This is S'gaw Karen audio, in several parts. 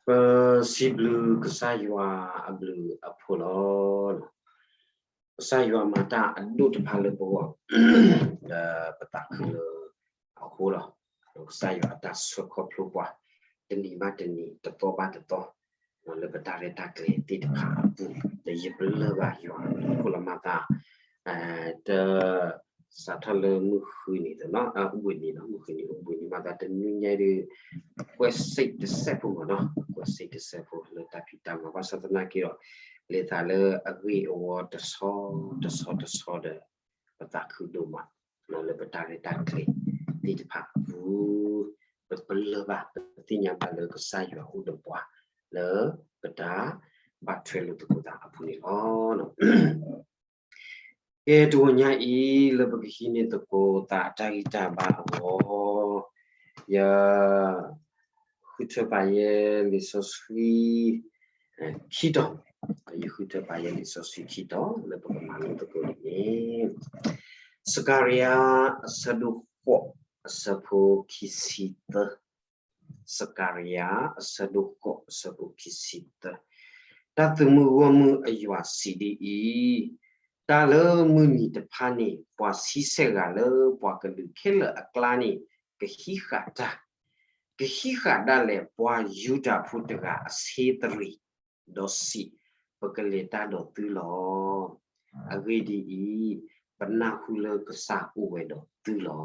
ပစံးဘျုးကစၢ်ယွၤအဘျုးအဖှိၣ်လီၤ. ကစၢ်ယွၤမၤတၢ်အဒိၣ်တဖၣ်လၢပဂီၢ်, ဒီးပသးခုလၢအဃိလီၤ. ကစၢ်ယွၤအတၢ်ဆှၢခီဖျိပှၤ တနံၤဘၣ်တနံၤ တသီဘၣ်တသီ, လၢပတၢ်ရဲၣ်တၢ်ကျဲၤသ့ၣ်တဖၣ်အပူၤ, ဒီးယဘျၢဘၣ်ယွၤအဘျုးအဖှိၣ်လီၤ. မၤသး တ စးထီၣ်လၢမုၢ်ဃုနံၤ, အိၣ်ဘှံးနံၤနီၤ, မုၢ်ဃုနံၤ အိၣ်ဘှံးနံၤ မၤသးတနွံညါဒီး ကွဲးစ့းတစဲးဖိမးနီၤ, ကွဲးစ့းတစဲးဖိလၢတၢ်ဖံးတၢ်မၤ ဘၣ်ဆၣ်သနာ်က့ဒီး လဲၤသးလၢအဂ့ၢ်အဝီတဆီတဆီတဆီဒီး ပသးခုဒိၣ်မး လၢပတၢ်ရဲၣ်တၢ်ကျဲၤသ့ၣ်တဖၣ်အပူၤ, ပပလၢၢ်ဘၣ် ပသ့ၣ်ညါဘၣ်လၢကစၢ်ယွၤအိၣ်ဒီးပှၤ လၢပတၢ်ဘၣ်ထွဲလိာ်သကိးသးအပူၤန့ၣ်လီၤ. ကဲ တဂီၤညါအံၤ လၢပကဟံးန့ၢ်သကိးသးအတၢ်ဂံၢ်တၢ်ဘါအဂီၢ်, ယဃုထၢပာ်ယဲလံာ်စီဆှံခံတီၤ, ယဃုထၢပာ်ယဲလံာ်စီဆှံခံတီၤ လၢပကမၤလိသကိးန့ၣ်, စကၤရယၤ အဆၢဒိၣ်ဃိး အဆၢဖိခံဆံသၢ, စကၤရယၤ အဆၢဒိၣ်ဃိး အဆၢဖိခံဆံသၢ, တၢ်သုးမုၢ်ဂီၢ်မုၢ်အယွၤစံးဒ်အံၤ, တၢ်လၢမုၢ်နံၤတဖၣ်န့ၣ် ပှၤဆံဆဲၣ်ဂၤလၢပှၤကလုာ်ခဲလၢာ်အကျါန့ၣ် ကဟံးဃာ်တၢ်, ကဟံးဃာ်ဒၣ်လဲာ်ပှၤယူဒၤဖိတဂၤအဆ့သရံး, ဒီးစံး, ပကလဲၤတၢ်ဒီးသုလီၤ. အဂ့ၢ်ဒ်အံၤ, ပနၢ်ဟူလၢကစၢ်အိၣ်ဝဲဒီးသုလီၤ.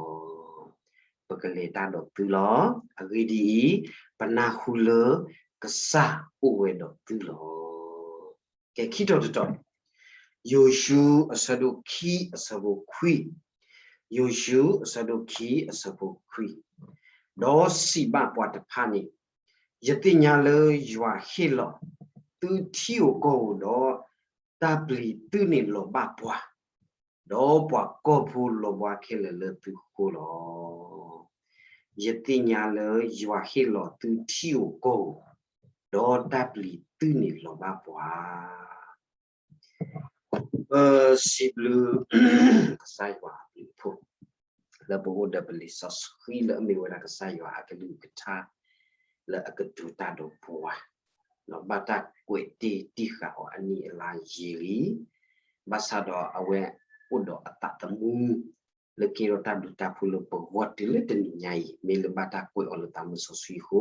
ပကလဲၤတၢ်ဒီးသုလီၤ. အဂ့ၢ်ဒ်အံၤ, ပနၢ်ဟူလၢကစၢ်အိၣ်ဝဲဒီးသုလီၤ. ကဲ ခံတီၤတတီၤ, ယိၤၡူအဆၢဒိၣ်ခံအဆၢဖိခွံ, ယိၤၡူအဆၢဒိၣ်ခံအဆၢဖိခွံ, ဒီးစံးဘၣ်ပှၤတဖၣ်န့ၣ်, ယသ့ၣ်ညါလၢယွၤဟ့ၣ်လီၤသုထံဧိၤကီၢ်ဧိၤဒီး, တၢ်ပျံၤသုန့ၣ်လီၤဘၣ်ပှၤ, ဒီးပှၤကီၢ်ဖိလီၤဘှါခဲလၢာ်လၢသုဃိလီၤ. ယသ့ၣ်ညါလၢယွၤဟ့ၣ်လီၤသုထံဧိၤကီၢ်ဧိၤ, ဒီးတၢ်ပျံၤသုန့ၣ်လီၤဘၣ်ပှၤ. ပစံးဘျုး ကစၢ်ယွၤအဘျုးအဖှိၣ် လၢပအိၣ်ဒီးပလံာ်စီဆှံလၢအမ့ၢ်ဝဲဒၣ်ကစၢ်ယွၤအကလုၢ်ကထါ လၢအကတိၤတၢ်ဒီးပှၤ, ဒီးဘၣ်တၢ်ကွဲးတ့ၢ်တံၢ်ဃာ်အီၤအနံၣ်အလါယံာ်လံ, ဘၣ်ဆၣ်ဒီးအဝဲအိၣ်ဒီးအသးသမူ လၢကဲထီၣ်တၢ်ဘျုးတၢ်ဖှိၣ်လၢပဂီၢ်တုၤလၢတနံၤညါအံၤ, မ့ၢ်လၢဘၣ်တၢ်ကွဲးအီၤလၢသးမုၢ်စီဆှံအဃိ,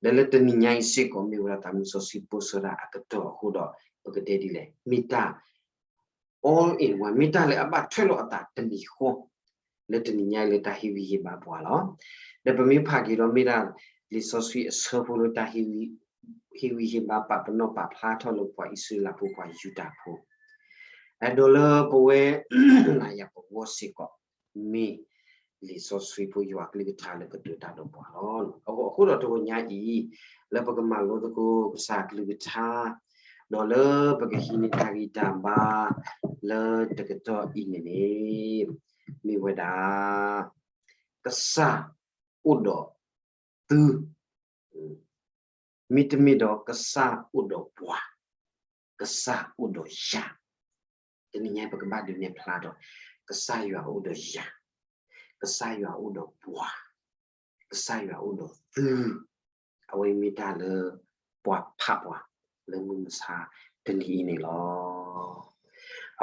ဒီးလၢတနံၤညါအံၤစ့ၢ်ကီး မ့ၢ်ဝဲဒၣ်သးမုၢ်စီဆှံပိၢ်စၢၤဒၣ်အကတီၢ်အဃိဒီး ပကတဲဒ်လဲၣ်, မ့ၢ်တၢ် all in one, မ့ၢ်တၢ်လၢအဘၣ်ထွဲလိာ်အသးတမံၤဃီ လၢတနံၤညါအံၤလၢတၢ်ဟ့ၣ်ဂံၢ်ဟ့ၣ်ဘါပှၤလီၤ. ဒီးပမ့ၢ်ဖးက့ၤဒီးမ့ၢ်ဒၣ် လံာ်စီဆှံအဆၢဖိလၢတၢ်ဟ့ၣ်ဂံၢ်ဟ့ၣ်ဘါပာ်ပနီၣ်ပာ်ဖျါထီၣ်လၢပှၤအံၣ်စရ့လးဖိ ပှၤယူဒၤဖိ, အဲၣ်ဒိးလၢပဝဲ နၤယၤပဂီၢ်စ့ၢ်ကီး မ့ၢ်လံာ်စီဆှံဖိယွၤကလုၢ်ကထါလၢကတိၤတၢ်ဒီးပှၤလီၤ. အဃိဒီးတဂီၤညါအံၤ လၢပကမၤလိသကိးကစၢ်ကလုၢ်ကထါ ဒီးလၢပကဟံးန့ၢ်တၢ်ဂံၢ်တၢ်ဘါ လၢတကတီၢ်အံၤန့ၣ်န့ၣ် မ့ၢ်ဝဲဒၣ် ကစၢ်အိၣ်ဒီးသု မ့တမ့ၢ်ဒီးကစၢ်အိၣ်ဒီးပှၤ, ကစၢ်အိၣ်ဒီးယၤ, တနံၤညါပကဘၣ်ဒုးနဲၣ်ဖျါထီၣ်, ကစၢ်ယွၤအိၣ်ဒီးယၤ, ကစၢ်ယွၤအိၣ်ဒီးပှၤ, ကစၢ်ယွၤအိၣ်ဒီးသု, အဝဲမ့ၢ်တၢ်လၢ ပှၤဖးပှၤ လၢမုၢ်မဆါတနံၤအံၤန့ၣ်လီၤ.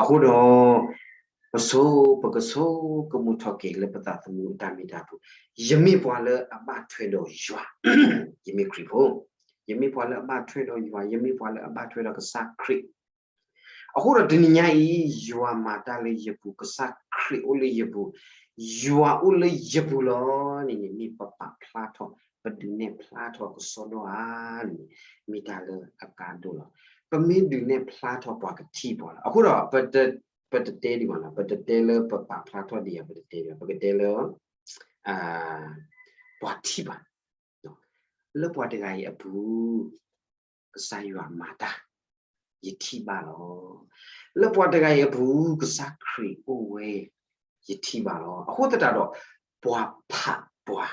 အဃိဒီး ပဆိ ပကဆိကမိၣ်ထီၣ်က့ၤလၢပသးသမူအတၢ်မ့ၢ်တၢ်ပူၤ, ယမ့ၢ်ပှၤလၢအဘၣ်ထွဲဒီးယွၤ, ယမ့ၢ်ခရံာ်ဖိ, ယမ့ၢ်ပှၤလၢအဘၣ်ထွဲဒီးယွၤ, ယမ့ၢ်ပှၤလၢအဘၣ်ထွဲဒီးကစၢ်ခရံာ်, အဃိဒီးတနံၤညါအံၤ ယွၤမၤတၢ်လၢယပူၤ, ကစၢ်ခရံာ်အိၣ်လၢယပူၤ, ယွၤအိၣ်လၢယပူၤလီၤန့ၣ်န့ၣ် မ့ၢ်ပပာ်ဖျါထီၣ်, ပဒုးနဲၣ်ဖျါထီၣ်ကစီဒီဧါန့ၣ် မ့ၢ်တၢ်လၢအကါဒိၣ်လီၤ. ပမ့ၢ်ဒုးနဲၣ်ဖျါထီၣ်ပှၤကထံၣ်ပှၤလီၤ. အဃိဒီး ပတတဲဒံးဘၣ်နီၤ, ပတတဲလၢပပာ်ဖျါထီၣ်ဒံးဧါ, ပတတဲဒံးဘၣ်, ပကတဲလၢ ပှၤထံၣ်ဘၣ် လၢပှၤတဂၤအံၤအပူၤ ကစၢ်ယွၤမၤတၢ် ယထံၣ်ဘၣ်လီၤ. လၢပှၤတဂၤအံၤအပူၤ ကစၢ်ခရံာ်အိၣ်ဝဲ ယထံၣ်ဘၣ်လီၤ. အဃိသတးဒီး ပှၤဖးပှၤ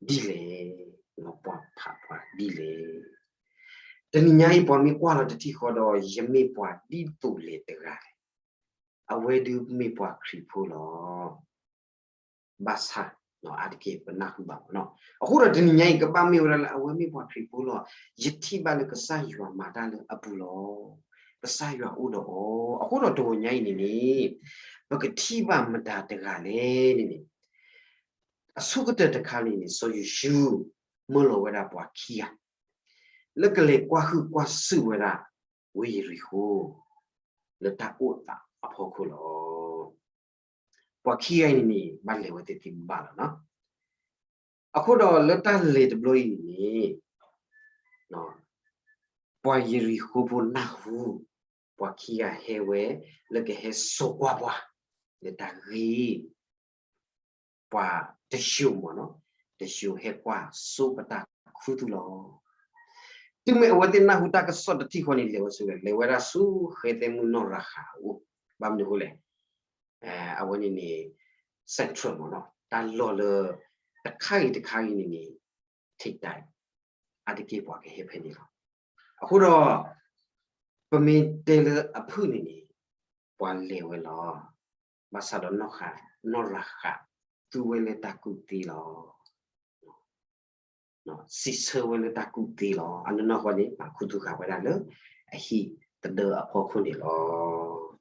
ဒ်လဲၣ်, ပှၤဖးပှၤဒ်လဲၣ်. တနံၤညါအံၤ ပှၤမ့ၢ်ကွၢ်လီၤတထံၣ်ဃီဒီး ယမ့ၢ်ပှၤဒ်သိးလဲၣ်တဂၤလဲၣ်. အဝဲဒုးမ့ၢ်ပှၤခရံာ်ဖိလီၤ. ဘၣ်ဆၣ် အါတက့ၢ်ပနၢ်ဟူဘၣ်မးနီၤ. အဃိဒီးတနံၤညါအံၤ ကဘၣ်မ့ၢ်ဝဲဒၣ်လၢအဝဲမ့ၢ်ပှၤခရံာ်ဖိလီၤ. ယထံၣ်ဘၣ်လၢကစၢ်ယွၤမၤတၢ်လၢအပူၤလီၤ. ကစၢ်ယွၤအိၣ်ဒီးအီၤ. အဃိဒီးတဂီၤညါအံၤန့ၣ်န့ၣ် ပကထံၣ်ဘၣ်မတၤတဂၤလဲၣ်န့ၣ်န့ၣ် အဆိကတၢၢ်တခါန့ၣ်န့ၣ် စီၤယိၤၡူ မၢလီၤဝဲဒၣ်ပှၤခံဂၤ လၢကလဲၤကွၢ်ဟုၣ်ကွၢ်စူၣ်ဝဲဒၣ် ဝ့ၢ်ယရံၤဃိ လၢတၢ်အိၣ်သးအဖီခိၣ်လီၤ. ပှၤခံဂၤအံၤန့ၣ်န့ၣ် ဘၣ်လဲၤဝဲသ့ၣ်သ့ၣ်ဘၣ်ဘၣ်လီၤနီၤ. အဃိဒီးလၢတၢ်လဲၤတဘျီအံၤန့ၣ်န့ၣ် ပှၤယရံၤဃိဖိနၢ်ဟူ ပှၤခံဂၤဟဲဝဲ လၢကဟဲစိာ်ကွၢ်ပှၤ လၢတၢ်ဂ့ၢ် ပှၤတယိၤမးနီၤ, တယိၤဟဲကွၢ်စိပတၢ်ခူသူၣ်လီၤ. တုၤမ့ၢ်အဝဲသ့ၣ်နၢ်ဟူတၢ်ကစီၣ်တထံၣ်ဃီန့ၣ် လဲၤဝဲဆူလဲၣ်, လဲၤဝဲဒၣ်ဆူဃဲသဲမုၣ်နီၢ်ရၤဃးအအိၣ်, ဘၣ်မနုၤအဃိလဲၣ်, အဝဲန့ၣ်န့ၣ် central မးနီၤ, တၢ်လီၢ်လၢ တခါဂ့ၤတခါဂ့ၤန့ၣ်န့ၣ် ထိပ်တိုက် အါတက့ၢ်ပှၤကဟဲဖဲန့ၣ်လီၤ. အဃိဒီး ပမ့ၢ်တဲလၢအဖုၣ်န့ၣ်န့ၣ် ပှၤလဲၤဝဲလီၤ. ဘၣ်ဆၣ်ဒီးနီၢ်ရၤဃး သူဝဲလၢတၢ်ကူၣ်သ့လီၤ. စံးဆၢဝဲလၢတၢ်ကူၣ်သ့လီၤ. အနီၢ်နီၢ်ဃီန့ၣ် ပာ်ခူသူၣ်ဃာ်ဝဲဒၣ်လၢ အဟံၣ်သဒၢအဖီခိၣ်န့ၣ်လီၤ.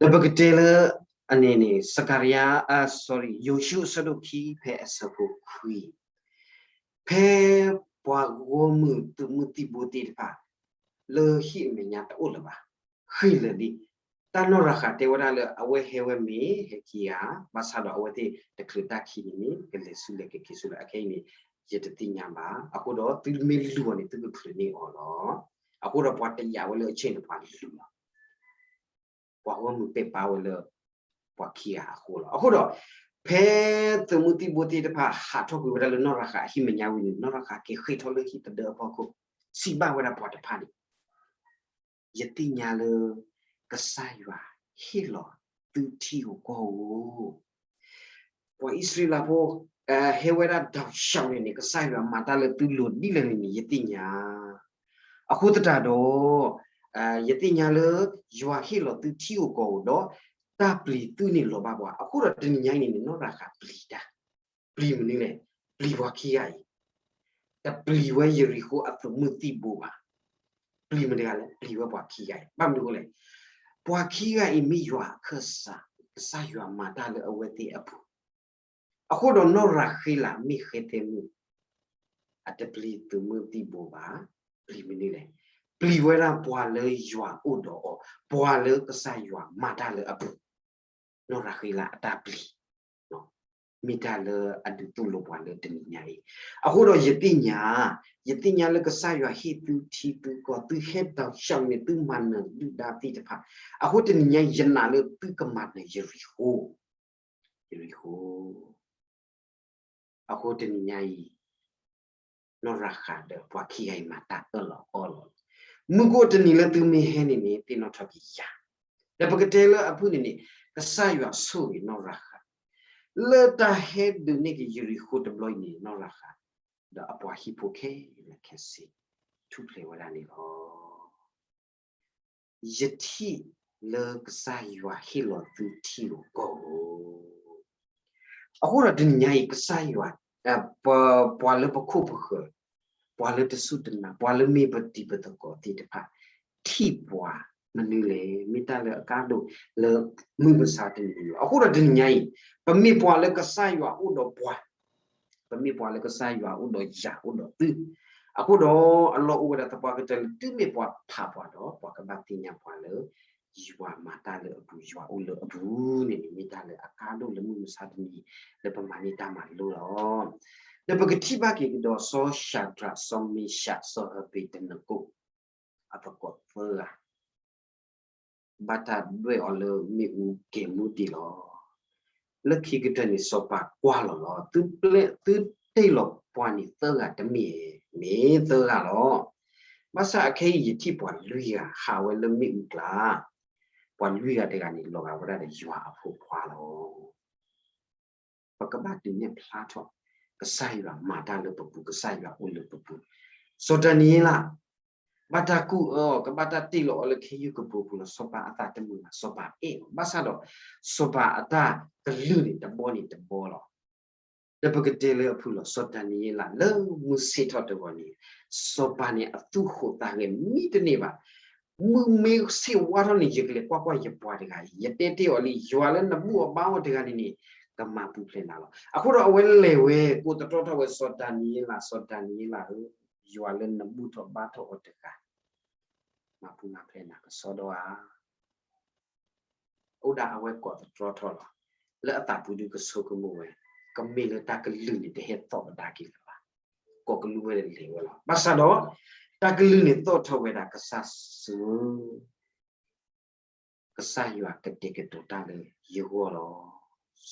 ဒီးပကတဲလၢ အန့ၣ်န့ၣ် စကၤရယါ sorry ယိၤၡူအဆၢဒိၣ်ခံ ဖဲအဆၢဖိခွံ, ဖဲပှၤဂီၢ်မုၢ်သုးမုၢ်သံၣ်ဘိသ့ၣ်တဖၣ် လၢဟံၣ်အမဲာ်ညါတအိၣ်လၢၤဘၣ်, ဃ့ၢ်လၢာ်လံ. တၢ်နီၢ်ရၤဃးတဲဝဲဒၣ်လၢ အဝဲဟဲဝဲမ့ၢ်ဟဲခံဂၤ, ဘၣ်ဆၣ်ဒီးအဝဲသ့ၣ်တချုးတၢ်ခံန့ၣ်န့ၣ် ကလဲၤဆူလဲၣ်ကက့ၤဆူလဲၣ် အခဲအံၤန့ၣ် ယတသ့ၣ်ညါဘၣ်. အဃိဒီးသုမ့ၢ်လူၤအီၤန့ၣ် သုကချုးန့ၢ်အီၤလီၤ. အဃိဒီးပှၤတယာ်ဝဲလၢအဆ့ၣ်န့ၣ် ပှၤလူၤလီၤ. ပှၤဂီၢ်မုၢ်ပဲာ်ပါဝဲလၢ ပှၤခံဂၤအဃိလီၤ. အဃိဒီး ဖဲသုးမုၢ်သံၣ်ဘိသ့ၣ်တဖၣ် ဟးထီၣ်ကွံာ်ဝဲဒၣ်လၢနီၢ်ရၤဃးအဟံၣ်မဲာ်ညါဝံၤန့ၣ် နီၢ်ရၤဃးက့ၤဃ့ၢ်ထီၣ်လၢဟံၣ်သဒၢအဖီခိၣ်, စံးဘၣ်ဝဲဒၣ်ပှၤတဖၣ်န့ၣ် ယသ့ၣ်ညါလၢ ကစၢ်ယွၤဟ့ၣ်လီၤသုထံဧိၤကီၢ်ဧိၤ, ပှၤအံၣ်စရ့လးဖိ ဟဲဝဲဒၣ်ဒီးစှၤန့ၣ်န့ၣ် ကစၢ်ယွၤမၤတၢ်လၢသုလိၤဒ်လဲၣ်န့ၣ်န့ၣ် ယသ့ၣ်ညါ. အဃိသတးဒီး ယသ့ၣ်ညါလၢ ယွၤဟ့ၣ်လီၤသုထံဧိၤကီၢ်ဧိၤဒီး တၢ်ပျံၤသုန့ၣ်လီၤဘၣ်ပှၤ. အဃိဒီးတနံၤညါအံၤန့ၣ်န့ၣ် နီၢ်ရၤဃးပျံၤတၢ်, ပျံၤမနုၤလဲၣ်, ပျံၤပှၤခံဂၤအံၤ, တပျံၤဝဲယရံၤဃိအသုးမုၢ်သံၣ်ဘိဘၣ်. ပျံၤမတၤတဂၤလဲၣ်, ပျံၤဝဲပှၤခံဂၤအံၤ. ဘၣ်မနုၤအဃိလဲၣ်, ပှၤခံဂၤအံၤမ့ၢ်ယွၤအခၢၣ်စး, ကစၢ်ယွၤမၤတၢ်လၢအဝဲသ့ၣ်အပူၤ. အဃိဒီးနီၢ်ရၤဃ့လးမ့ၢ်ဃဲသဲမုၣ်, အတပျံၤသုးမုၢ်သံၣ်ဘိဘၣ်. ပျံၤမနုၤလဲၣ်, ပျံၤဝဲဒၣ်ပှၤလၢယွၤအိၣ်ဒီးအီၤ, ပှၤလၢကစၢ်ယွၤမၤတၢ်လၢအပူၤ. နီၢ်ရၤဃ့လးအတၢ်ပျံၤ မ့ၢ်တၢ်လၢအဒုးသိၣ်လိပှၤလၢတနံၤညါအံၤ. အဃိဒီးယသ့ၣ်ညါ, ယသ့ၣ်ညါလၢကစၢ်ယွၤဟ့ၣ်သုထံသုကီၢ်, သုဟဲဒီးစှၤန့ၣ် သုမၤနၢၤဒုၣ်ဒါသ့ၣ်တဖၣ်. အဃိတနံၤညါအံၤ ယနာ်လၢသုကမၤနၢၤယရံၤဃိ, ယရံၤဃိ. အဃိတနံၤညါအံၤ နီၢ်ရၤဃးဒီးပှၤခံဂၤအံၤမၤတၢ်အၢၣ်လီၤအီလီၤ. မုၢ်ကအိၣ်တနံၤလၢသုမ့ၢ်ဟဲန့ၣ်န့ၣ် သ့ၣ်နီၣ်ထီၣ်က့ၤယၤ. ဒီးပကတဲလၢအဖုၣ်န့ၣ်န့ၣ် ကစၢ်ယွၤဆိၣ်ဂ့ၤနီၢ်ရၤဃး လၢတၢ်ဟဲဒုးန့ၢ်က့ၤယရံၤဃိတဘျီအံၤန့ၣ် နီၢ်ရၤဃး ဒီးအပှၤဟံၣ်ဖိခဲလၢာ်ခဲဆ့ ထူၣ်ဖျဲးဝဲဒၣ်န့ၣ်လီၤ. ယထံၣ်လၢကစၢ်ယွၤဟ့ၣ်လီၤသုထံဧိၤကီၢ်ဧိၤ. အဃိဒီးတနံၤညါအံၤ ကစၢ်ယွၤ ပှၤလၢပခိၣ်ပဃၢၤ, ပှၤလၢတစူၢ်တနာ်, ပှၤလၢမ့ၢ်ပတံၤပသကိးသ့ၣ်တဖၣ် ထံၣ်ပှၤမနုၤလဲၣ်, မ့ၢ်တၢ်လၢအကါဒိၣ်လၢမုၢ်မဆါတနံၤန့ၣ်လီၤ. အဃိဒီးတနံၤညါအံၤ ပမ့ၢ်ပှၤလၢကစၢ်ယွၤအိၣ်ဒီးပှၤ, ပမ့ၢ်ပှၤလၢကစၢ်ယွၤအိၣ်ဒီးယၤအိၣ်ဒီးသု, အဃိဒီးအလီၢ်အိၣ်ဝဲဒၣ်သပှၢ်ကတၢၢ်လၢ တုၤမ့ၢ်ပှၤဖးပှၤဒီး ပှၤကဘၣ်သ့ၣ်ညါပှၤလၢ ယွၤမၤတၢ်လၢအပူၤ, ယွၤအိၣ်လၢအပူၤန့ၣ်န့ၣ် မ့ၢ်တၢ်လၢအကါဒိၣ်လၢမုၢ်မဆါတနံၤ လၢပမၤန့ၢ်တၢ်မၤလိလီၤ. ဒီးပကထံၣ်ဘၣ်က့ၤကဒီး စီၤၡၤဒြး, စီၤမ့ၡး, စီၤအဘ့းနကိၣ် အသကိးသၢဂၤ ဘၣ်တၢ်ဒွဲၣ်အီၤလၢမ့ၣ်အူကဲၤမူဒံးလီၤ. လၢခံကတၢၢ်န့ၣ် စီၤပၤကွၢ်လီၤလီၤ, သုတ့ၢ်လီၤပှၤန့ၣ်သၢဂၤတမ့ၢ်, မ့ၢ်သၢဂၤလီၤ. ဘၣ်ဆၣ်အခဲအံၤယထံၣ်ပှၤလွံၢ်ဂၤဟးဝဲလၢမ့ၣ်အူကျါ, ပှၤလွံၢ်ဂၤတဂၤန့ၣ် လီၤဂာ်ဝဲဒၣ်ဒီးယွၤအဖိခွါလီၤ. ပကဘၣ်ဒုးနဲၣ်ဖျါထီၣ် ကစၢ်ယွၤမၤတၢ်လၢပပူၤ, ကစၢ်ယွၤအိၣ်လၢပပူၤ. စီၤဒၤနံးယ့လး ဘၣ်တၢ်ကူၣ်အၢအီၤ, ကဘၣ်တၢ်တ့ၢ်လီၤအီၤလၢခ့ယုၢ်ကပိာ်ပူၤလီၤ. စီၤပၤအသးတမုာ်ဘၣ်, စီၤပၤအဲၣ်အီၤ, ဘၣ်ဆၣ်ဒီး စီၤပၤအတၢ်ကလုၢ်န့ၣ် တဘီန့ၣ်တဘီလီၤ. ဒီးပကတဲလၢအဖုၣ်လီၤ စီၤဒၤနံးယ့လးလၢမုၢ်ဆ့ၣ်ထီၣ်တဂီၤန့ၣ်, စီၤပၤန့ၣ်အသူၣ်ဟိးသးဂဲၤမံတန့ၢ်ဘၣ်. မုၢ်မ့ၢ်ဆ့ၣ်ဝါထီၣ်န့ၣ် ယကလဲၤကွၢ်ကွၢ်ယပှၤတဂၤအံၤ, ယတဲတ့ၢ်အီၤလံ, ယွၤလၢနဘူၣ်အီၤဘါအီၤတဂၤန့ၣ်န့ၣ် ကမၤပူၤဖျဲးနၤလီၤ. အဃိဒီးအဝဲလဲၤဝဲကိးသတြီထီၣ်ဝဲ စီၤဒၤနံးယ့လး, စီၤဒၤနံးယ့လးဧၢ, ယွၤလၢနဘူၣ်ထီၣ်ဘါထီၣ်အီၤတဂၤ မၤပူၤမၤဖျဲးနၤကစီဒီဧါ. အိၣ်ဒၣ်အဝဲကိးသတြီထီၣ်လီၤ. လၢအသးပူၤဒုးကဆိကမိၣ်ဝဲ, ကမ့ၢ်လၢတၢ်ကလုၢ်န့ၣ် တဟဲသီၣ်ကဒါက့ၤလၢၤဘၣ်. ကိးကလူးဝဲဒီးလဲၤဝဲလီၤ. ဘၣ်ဆၣ်ဒီး တၢ်ကလုၢ်န့ၣ်သီၣ်ထီၣ်ဝဲဒၣ်, ကစၢ်ဧၢ, ကစၢ်ယွၤကတဲာ်ကတီၤတၢ်လၢယဂီၢ်လီၤ.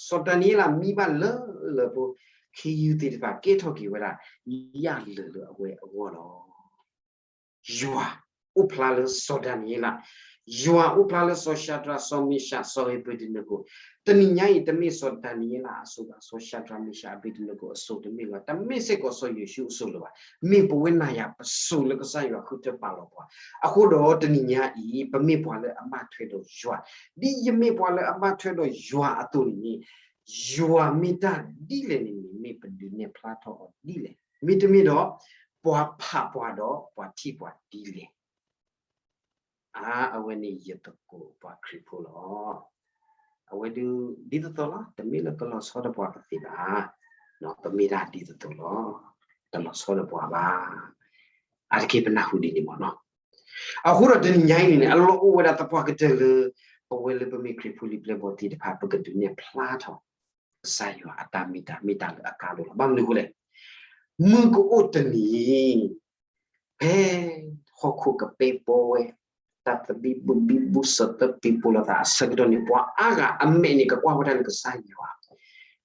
စီၤဒၤနံးယ့လးမံဘၣ်လၢလၢပှဲၤ, ခ့ယုၢ်သ့ၣ်တဖၣ်ကဲထီၣ်က့ၤဝဲဒၣ် ယၣ်လၢာ်လၢအဝဲအဂီၢ်လီၤ. ယွၤအိၣ်ဖျါလၢစီၤဒၤနံးယ့လး, ယွၤအိၣ်ဖျါလၢစီၤၡၤဒြး, စီၤမ့ၡး, စီၤအ့းဘ့းဒ်နံးကိး, တနံၤညါအံၤ တမ့ၢ်စီၤဒၤနံးယ့လးအစိၤဘၣ်, စီၤၡၤဒြး, မ့ၡး, အ့းဘ့းဒ်နံးကိးအစိၤတမ့ၢ်လၢၤ, တမ့ၢ်စ့ၢ်ကီးစီၤယိၤၡူအစိၤလၢၤဘၣ်. မ့ၢ်ပဝဲနၤယၤပစိၤလၢကစၢ်ယွၤဃုထၢပာ်လီၤပှၤ. အဃိဒီးတနံၤညါအံၤ ပမ့ၢ်ပှၤလၢအဘၣ်ထွဲဒီးယွၤ, ဒ်ယမ့ၢ်ပှၤလၢအဘၣ်ထွဲဒီးယွၤအသိးန့ၣ်န့ၣ်, ယွၤမ့ၢ်တၢ်ဒ်လဲၣ်န့ၣ်န့ၣ် မ့ၢ်ပဒုးနဲၣ်ဖျါထီၣ်အီၤဒ်လဲၣ်. မ့တမ့ၢ်ဒီး ပှၤဖးပှၤဒီးပှၤထံၣ်ပှၤဒ်လဲၣ်. အါ, အဝဲန့ၣ်ယသကိးပှၤခရံာ်ဖိလီၤ. အဝဲဒုးဒ်သိးသိးလီၤ, တမ့ၢ်လၢကလီၤဆီဒီးပှၤကသ့ဘၣ်, ပမ့ၢ်ဒၣ်ဒ်သိးသိးလီၤ, တလီၤဆီဒီးပှၤဘၣ်. အါတက့ၢ်ပနၢ်ဟူဒ်န့ၣ်မ့ၢ်နီၤ. အဃိဒီးတနံၤညါအံၤန့ၣ်န့ၣ် အလီၢ်အိၣ်ဝဲဒၣ်သပှၢ်ကတၢၢ်လၢ ပဝဲလၢပမ့ၢ်ခရံာ်ဖိလံာ်ပျဲၢ်ဘီၣ်သ့ၣ်တဖၣ် ပကဒုးနဲၣ်ဖျါထီၣ် ကစၢ်ယွၤအတၢ်မ့ၢ်တၢ် မ့ၢ်တၢ်လၢအကါဒိၣ်လီၤ. ဘၣ်မနုၤအဃိလဲၣ်, မုၢ်ကအိၣ်တနံၤ ဖဲဟီၣ်ခိၣ်ကပဲပီဝဲ, တၢ်သဘံၣ်ဘုၣ်ဘံၣ်ဘုၣ်စၢၤသၢပံၤပိာ်လိာ်သးအဆၢကတီၢ်န့ၣ် ပှၤအါဂၤအမဲာ်န့ၣ် ကကွၢ်ဝဲဒၣ်လၢကစၢ်ယွၤ,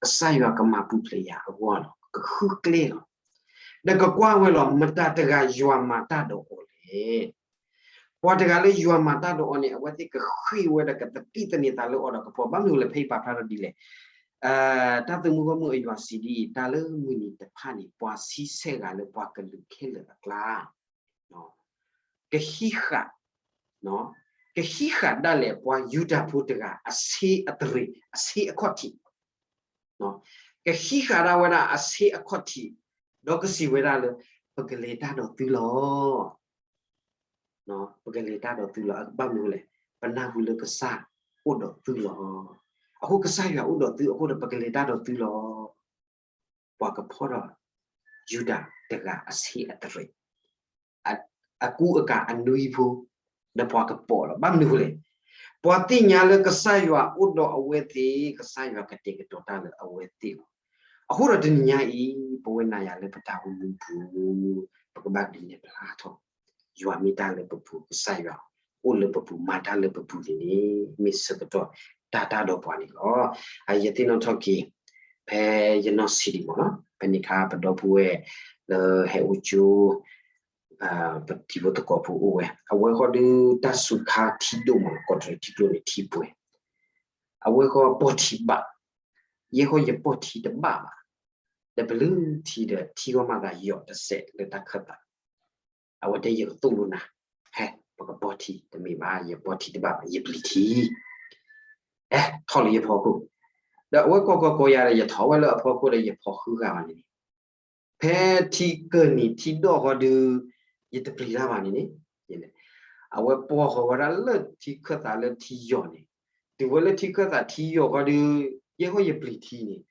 ကစၢ်ယွၤကမၤပူၤဖျဲးယၤအဂီၢ်လီၤ, ကဃုကျဲလီၤ. ဒီးကကွၢ်ဝဲလီၤ မတၤတဂၤယွၤမၤတၢ်ဒီးအီၤလဲၣ်. ပှၤတဂၤလၢယွၤမၤတၢ်ဒီးအီၤန့ၣ် အဝဲသ့ၣ်ကဃ့ၢ်ဝဲဒီးကသံသန့ၤသးလၢအီၤဒီးကပီၤ, ဘၣ်မနုၤလဲၣ် ဖဲအံၤပာ်ဖျါထီၣ်ဒ်လဲၣ်. တၢ်သုးမုၢ်ဂီၢ်မုၢ်အယွၤစံးဒ်အံၤ, တၢ်လၢမုၢ်နံၤတဖၣ်န့ၣ် ပှၤဆံဆဲၣ်ဂၤလၢပှၤကလုာ်ခဲလၢာ်အကျါ ကဟံးဃာ်, ကဟံးဃာ်ဒၣ်လဲာ်ပှၤယူဒၤဖိတဂၤ အဆ့အတရံး အဆ့အခီၣ်ထံး, ကဟံးဃာ်ဒၣ်ဝဲဒၣ်အဆ့အခီၣ်ထံး, ဒီးကစံးဝဲဒၣ်လၢ ပကလဲၤတၢ်ဒီးသုလီၤ. ပကလဲၤတၢ်ဒီးသုလီၤ. ဘၣ်မနုၤလဲၣ်, ပနၢ်ဟူလၢကစၢ်အိၣ်ဒီးသုလီၤ. အဃိကစၢ်ယွၤအိၣ်ဒီးသုအဃိဒီး ပကလဲၤတၢ်ဒီးသုလီၤ. ပှၤကဖီၣ်ဒီး ယူဒၤတဂၤအဆ့အတရံး အကူအကၤအနွံဖိ ဒီးပှၤကပီၤလီၤ. ဘၣ်မနုၤအဃိလဲၣ်, ပှၤသ့ၣ်ညါလၢကစၢ်ယွၤအိၣ်ဒီးအဝဲသ့ၣ်, ကစၢ်ယွၤကတဲာ်ကတီၤတၢ်လၢအဝဲသ့ၣ်လီၤ. အဃိဒီးတနံၤညါအံၤ ပဝဲနၤယၤလၢပတၢ်အိၣ်မူပူၤ ပကဘၣ်ဒုးနဲၣ်ဖျါထီၣ် ယွၤမ့ၢ်တၢ်လၢပပူၤ, ကစၢ်ယွၤအိၣ်လၢပပူၤ မၤတၢ်လၢပပူၤန့ၣ်န့ၣ် မ့ၢ်ဆၢကတီၢ်တၢ်တၢ်ဒီးပှၤန့ၣ်လီၤ. ယသ့ၣ်နီၣ်ထီၣ်က့ၤ ဖဲယနီၢ်ဆံးဒံးမ့ၢ်နီၤ, ဖဲန့ၣ်အခါ ပဒီပုၢ်ဝဲၢ်လၢဟဲအိၣ်ကၠိ ပတံၤဖိသကိးဖိအိၣ်ဝဲ, အဝဲဃီဒုးတၢ်စူၤခါထံဒိၣ်မး ကီးတရံးထံကျိန့ၣ်ထံပှဲၤ, အဝဲဃီပီၢ်ထံဘၣ်, ယဲဃီယပီၢ်ထံတဘၣ်ဘၣ်, ဒီးပလုၢ်ထံဒီးထံဂီၢ်မးသးယိာ်တစဲးလၢတၢ်ခၢၣ်သး, အဝဲတဲယကသိၣ်လိနၤ, ဟဲ ပကပီၢ်ထံတမ့ၢ်ဘၣ်, ယပီၢ်ထံတဘၣ်ဘၣ် ယပျံၤထံ အဲ ထီၣ်လၢယဖီခိၣ်, ဒီးအဝဲကိးကိးကိးယၤဒီး ယထီၣ်ဝဲလၢအဖီခိၣ်ဒီး ယဖီၣ်ဃုဂၤဘၣ်န့ၣ်န့ၣ်, ဖဲထံကၢၢ်နံၤထံဒိၣ်ဃီဒုး ယတပျံၤတၢ်ဘၣ်န့ၣ်န့ၣ်, အဝဲပီၢ်ဃီၤဝဲဒၣ်လၢထံခၢၣ်သးလၢထံယိာ်န့ၣ်, တုၤဝဲလၢထံခၢၣ်သးထံယိာ်ဃီဒုး ယဲဃီယပျံၤထံန့ၣ်,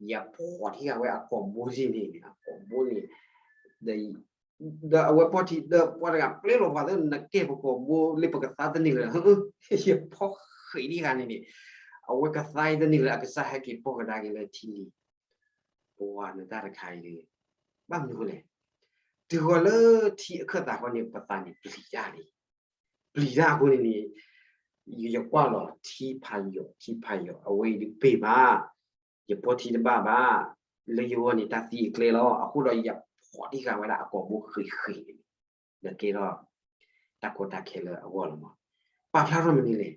ယဖီၣ်ထံဂၤဝဲအကိာ်ဘိန့ၣ်န့ၣ်, အကိာ်ဘိန့ၣ် ဒီးအဝဲပီၢ်ထံ ဒီးပှၤတဂၤပျဲလီၤပှၤသ့ နကဲပကိာ်ဘိလၢပကသါတန့ၢ်လၢၤ, ယဖီၣ်ဃံးဒံးဂၤန့ၣ်န့ၣ်, အဝဲကသါအံၤတန့ၢ်လၢၤ အကစၢ်ဟဲက့ၤပီၢ်ကဒါက့ၤလၢထံလံၤ, ပှၤနတၢ်တခါအံၤ, ဘၣ်မနုၤဃိလဲၣ်, တုၤဃီၤလၢထံအခၢၣ်သးဃီန့ၣ် ပသးန့ၣ်ပျံၤတၢ်လံ, ပျံၤတၢ်အဃိန့ၣ်န့ၣ်, ယကွၢ်လီၤထံဖးယိာ် ထံဖးယိာ် အဝဲအံၤဒုးပ့ၢ်ဘၣ်, ယပီၢ်ထံတဘၣ်ဘၣ်, လၢယဂီၢ်န့ၣ်တၢ်သံအကျဲလီၤ. အဃိဒီးယဖီၣ်ထံဂၤဝဲဒၣ်အကိာ်ဘိဃံးဃံးန့ၣ်, ဒီးကဲထီၣ်တၢ်ကီတၢ်ခဲလၢအဂီၢ်လီၤမး. ပာ်ဖျါထီၣ်မနုၤလဲၣ်,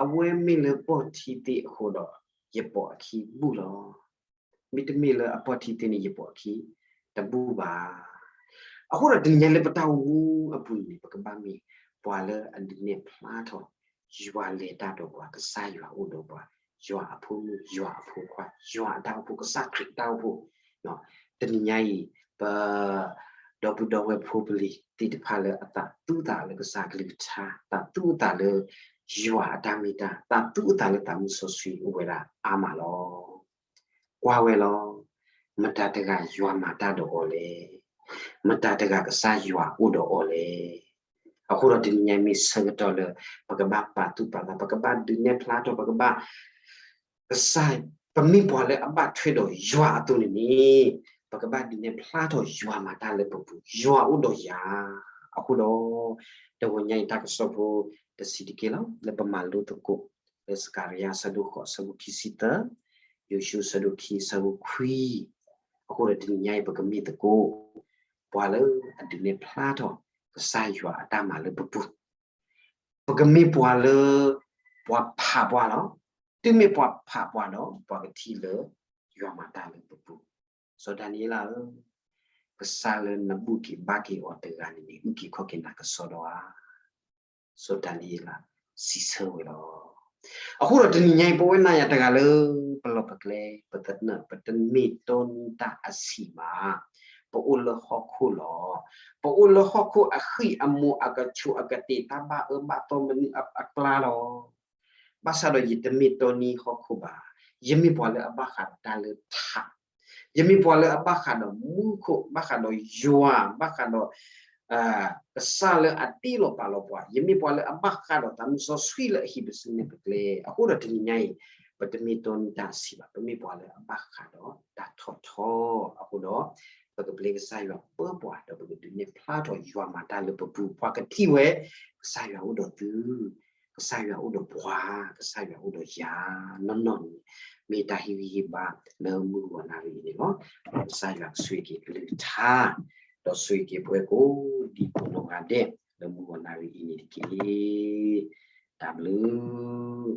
အဝဲမ့ၢ်လၢပီၢ်ထံသ့အဃိဒီး ယပိာ်အခံဘူၣ်လီၤ. မ့တမ့ၢ်လၢအပီၢ်ထံသ့န့ၣ် ယပိာ်အခံတဘူၣ်ဘၣ်. အဃိဒီးတနံၤညါလၢပတၢ်အိၣ်မူအပူၤန့ၣ် ပကဘၣ်မ့ၢ်ပှၤလၢအဒုးနဲၣ်ဖျါထီၣ် ယွၤလဲၤတၢ်ဒီးပှၤ, ကစၢ်ယွၤအိၣ်ဒီးပှၤ, ယွၤအဖိမုၣ်, ယွၤအဖိခွါ, ယွၤအတၢ်အိၣ်ဖှိၣ်, ကစၢ်ခရံာ်အတၢ်အိၣ်ဖှိၣ်, တနံၤညါအံၤ ပ ဒီပုၢ်ဒီဝဲၢ်ဖိပလံၤသ့ၣ်တဖၣ်လၢအသးသူအသးလၢကစၢ်အကလုၢ်ကထါ, သးသူအသးလၢယွၤအတၢ်မ့ၢ်တၢ်, သးသူအသးလၢသးမုၢ်စီဆှံအိၣ်ဝဲဒၣ်အါမးလီၤ. ကွၢ်ဝဲလီၤ. မတၤတဂၤယွၤမၤတၢ်ဒီးအီၤလဲၣ်. မတၤတဂၤကစၢ်ယွၤအိၣ်ဒီးအီၤလဲၣ်. အဃိဒီးတနံၤညါမ့ၢ်ဆၢကတီၢ်လၢ ပကဘၣ်ပာ်သူၣ်ပာ်သး, ပကဘၣ်ဒုးနဲၣ်ဖျါထီၣ်, ပကဘၣ် ကစၢ်, ပမ့ၢ်ပှၤလၢအဘၣ်ထွဲဒီးယွၤအသိးန့ၣ်န့ၣ်, ပကဘၣ်ဒုးနဲၣ်ဖျါထီၣ်ယွၤမၤတၢ်လၢပပူၤ, ယွၤအိၣ်ဒီးယၤ. အဃိဒီး တဂီၤညါအံၤတၢ်ကစီၣ်ဖိတဆံးတက့ၢ်လီၤ, လၢပမၤလိသကိး လၢစကၤရယၤဆၢဒိၣ်ဃိးဆၢဖိခံဆံသၢ, ယိၤၡူဆၢဒိၣ်ခံဆၢဖိခွံ, အဃိဒီးတနံၤညါအံၤ ပကမ့ၢ်သကိး ပှၤလၢအဒုးနဲၣ်ဖျါထီၣ် ကစၢ်ယွၤအတၢ်မၤလၢပပူၤ, ပကမ့ၢ်ပှၤလၢ ပှၤဖးပှၤလီၤ. တုၤမ့ၢ်ပှၤဖးပှၤဒီး ပှၤကထံၣ်လၢ ယွၤမၤတၢ်လၢပပူၤ. စီၤဒၤနံးယ့လးဧၢ, ကစၢ်လၢနဘူၣ်က့ၤဘါက့ၤအီၤတဂၤန့ၣ်န့ၣ် အုၣ်က့ၤခီၣ်က့ၤနၤကစီဒီဧါ. စီၤဒၤနံးယ့လး စံးဆၢဝဲလီၤ. အဃိဒီးတနံၤညါအံၤ ပဝဲနၤယၤတဂၤလၢ ပလီၢ်ပကျဲ ပသနၢၣ် ပတမ့ၢ်တီနံတၢ်အဆံးဘၣ်. ပအိၣ်လၢဟီၣ်ခိၣ်လီၤ. ပအိၣ်လၢဟီၣ်ခိၣ်အဃံၢ်အမူးအကဆူးအကတ့ၢ် တၢ်ဘၣ်အၢဘၣ်သီမနုၤအကျါလီၤ. ဘၣ်ဆၣ်ဒီးယတမ့ၢ်တီနံဟီၣ်ခိၣ်ဘၣ်. ယမ့ၢ်ပှၤလၢအဘၣ်ဃးဒီးတၢ်လၢထး, ယမ့ၢ်ပှၤလၢအဘၣ်ဃးဒီးမူခိၣ်, ဘၣ်ဃးဒီးယွၤ, ဘၣ်ဃးဒီး ကစၢ်လၢအတ့လီၤပာ်လီၤပှၤ, ယမ့ၢ်ပှၤလၢအဘၣ်ဃးဒီးသးမုၢ်စီဆှံလၢအဟံးပစုန့ၢ်ပကျဲ. အဃိဒီးတနံၤညါအံၤ ပတမ့ၢ်တီနံတၢ်အဆံးဘၣ်, ပမ့ၢ်ပှၤလၢအဘၣ်ဃးဒီးတၢ်ထီၣ်ထီ. အဃိဒီး ပကပျဲကစၢ်ယွၤပၢပှၤ ဒီးပကဒုးနဲၣ်ဖျါထီၣ်ယွၤမၤတၢ်လၢပပူၤ, ပှၤကထံၣ်ဝဲ ကစၢ်ယွၤအိၣ်ဒီးသု, ကစၢ်ယွၤအိၣ်ဒီးပှၤ, ကစၢ်ယွၤအိၣ်ဒီးယၤ နီၢ်နီၢ်န့ၣ် မ့ၢ်တၢ်ဟ့ၣ်ဂံၢ်ဟ့ၣ်ဘါလၢမုၢ်ဂီၤနၣ်ရံၣ်အံၤန့ၣ်လီၤ. ကစၢ်ယွၤကဆိၣ်ဂ့ၤက့ၤအကလုၢ်ကထါ ဒီးဆိၣ်ဂ့ၤက့ၤပဝဲကိးဒံကိးနီၢ်ဂၤဒဲး လၢမုၢ်ဂီၤနၣ်ရံၣ်အံၤန့ၣ်တက့ၢ်. တၢ်ဘျုး